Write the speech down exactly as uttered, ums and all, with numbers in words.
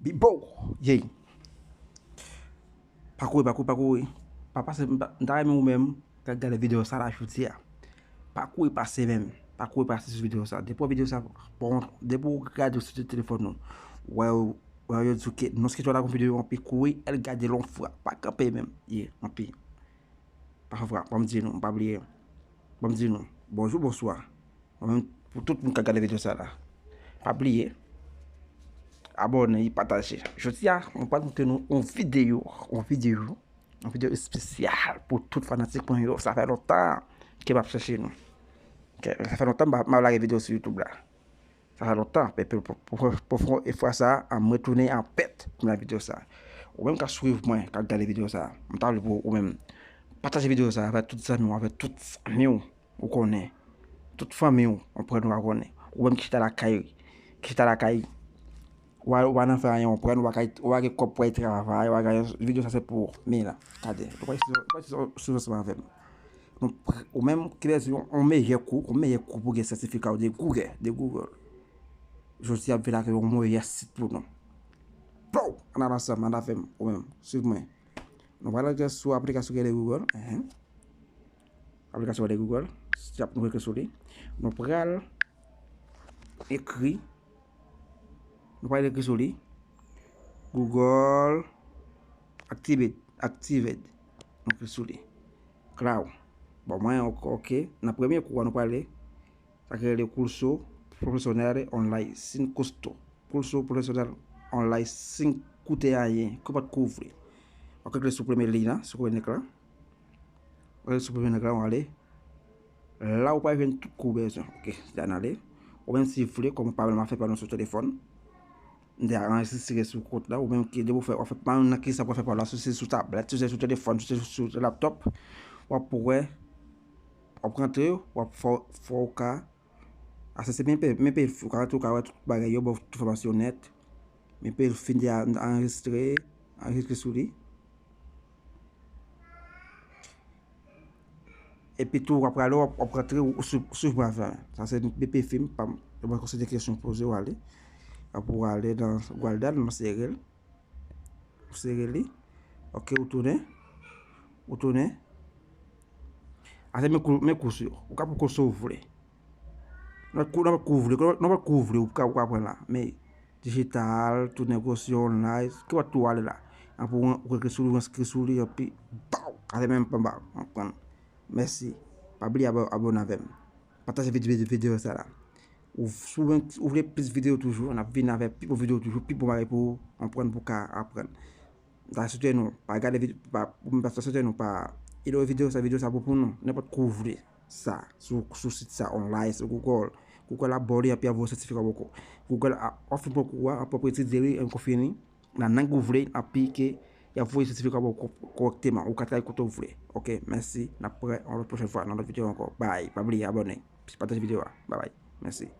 Bibo! Yey! Pa kouri, pa kouri, pa kouri. Pa pase, m ta, m ta renmen ou menm k ap gade videyo sa la jodi a. Pa kouri pase menm. Pa kouri pase sou videyo sa. Depi w videyo sa, bon, depi w gade sou telefòn ou, wè, wè yo di w ke non, se ke la gon videyo anpi kouri, al gade l yon fwa. Pa kanpe menm. Ye, anpi. Pa fè fwa, ban m di nou, pa bliye. Ban m di nou, bonjou, bonswa. Mwen menm, pou tout moun k ap gade videyo sa la. Pa bliye, abòne e pataje. Jodi a, mwen pral montre nou yon videyo, yon videyo, yon videyo espesyal pou tout fanatik mwen yo. Sa fè lontan ke m ap chèche nou. Ke, sa fè lontan m pa, m pa lage videyo sou YouTube la. Sa fè lontan, men pou, pou, pou, pou, pou fwa sa a, m retounen an pèt pou m lage videyo sa. Ou menm k ap swiv mwen, k ap gade videyo sa, m ta vle pou ou menm pataje videyo sa avèk tout zanmi w, avèk tout zanmi w ou konnen. Tout fanmi w, ou pran nou pa konnen. Ou menm ki chita lakay, ki chita lakay, ou pa, ou pa nan fè anyen, ou pran nou pa kay, ou pa gen kòb pou al travay, ou pa gen videyo sa se pou ou. Men la, gade, ou pa sou, ou pa sou, sou ansanm avè m. Nou pr-, ou menm ki bezwen yon, yon meyè kou, yon meyè kou pou gen sètifika ou de Google, de Google. Jodi a ap vin ak yon meyè sit pou nou. Pow! Ann al ansanm, ann avè m, ou menm, swiv mwen. Nou pral antre sou aplikasyon ki rele Google. Enhen. Aplikasyon ki rele Google. Stop, nou klike sou li. Nou pral ekri. Nou pral ekri sou li. Google Activate. Activate. Nou klike sou li. Klaw. Bon, mwen, ok, ok. Nan premye kou a, nou pral sa ki rele Curso Profesional Online, sin costo. Curso Profesional Online, sin koute anyen, ke pòt ke w vle. W ap klike sou premye liy la, sou premye link la. W ap klike sou premye link la, w ale. La, ou pral jwenn tout kou w bezwen. Ok, sa n ale. Ou menm si w vle, kòm ou pa menm ap fè pa nou sou telefòn. M te anrejistre sou kont la, ou menm ki depi w fè, w ap fè pa nan ki sa w ap fè pa la, si se sou tablèt, si se sou telefòn, si se sou laptop, w ap wè, w ap rantre, w ap fè, fè w ka aksese men pe, men pe, ou ka rantre, ou ka wè tout bagay yo, ba w tout enfòmasyon nèt. Men pe fin de a anrejistre, anrejistre sou li. Epi tou, w ap prale, w ap, w ap rantre, ou swiv, swiv mwen avè mwen. Sa se B P Film, pa m. Yo mwen konsidere kesyon poze, w ale. Apre w ale nan Gwaldal, mwen sere l. Ou sere li. Ok, ou tounen. Ou tounen. Ase men kou, men kou sou yo. Ou ka pran kou sou ou vle. Nan kou, nan kou ou vle, nan kou ou vle, ou ka, ou ka pran la. Men dijital, tou negosye online, ki wè tou ale la. Apre ou, ou klike sou li, ou enskri sou li, epi, baw, ase menm panba, ou konprann. Mèsi. Pa bliye abò-, abòne avè m. Pataje vide-, vide-, videyo sa la. Ou, si w, ou vle plis videyo toujou, n ap vin avèk pi bon videyo toujou, pi bon bagay pou ou konprann, pou w ka aprann. M ta swete nou, pa gade vide-, pa, m ta swete nou, pa inyore videyo sa, videyo sa bon pou nou. Nenpòt kou w vle sa, sou, sou sit sa, online, sou Google. Google ap ba w li, epi ap voye sètifika ba w. Google a, w ap fin pran kou a, ap ap etidye li, enkou fini. Nan lang ou vle, epi ke y ap voye sètifika ba w kò-, kòrèkteman. Ou ka travay kote ou vle. Ok, mèsi. N ap wè yon lòt pwochèn fwa, nan lòt videyo ankò. Bye. Pa bliye abòne. Pataje videyo a. Bye bye. Mèsi.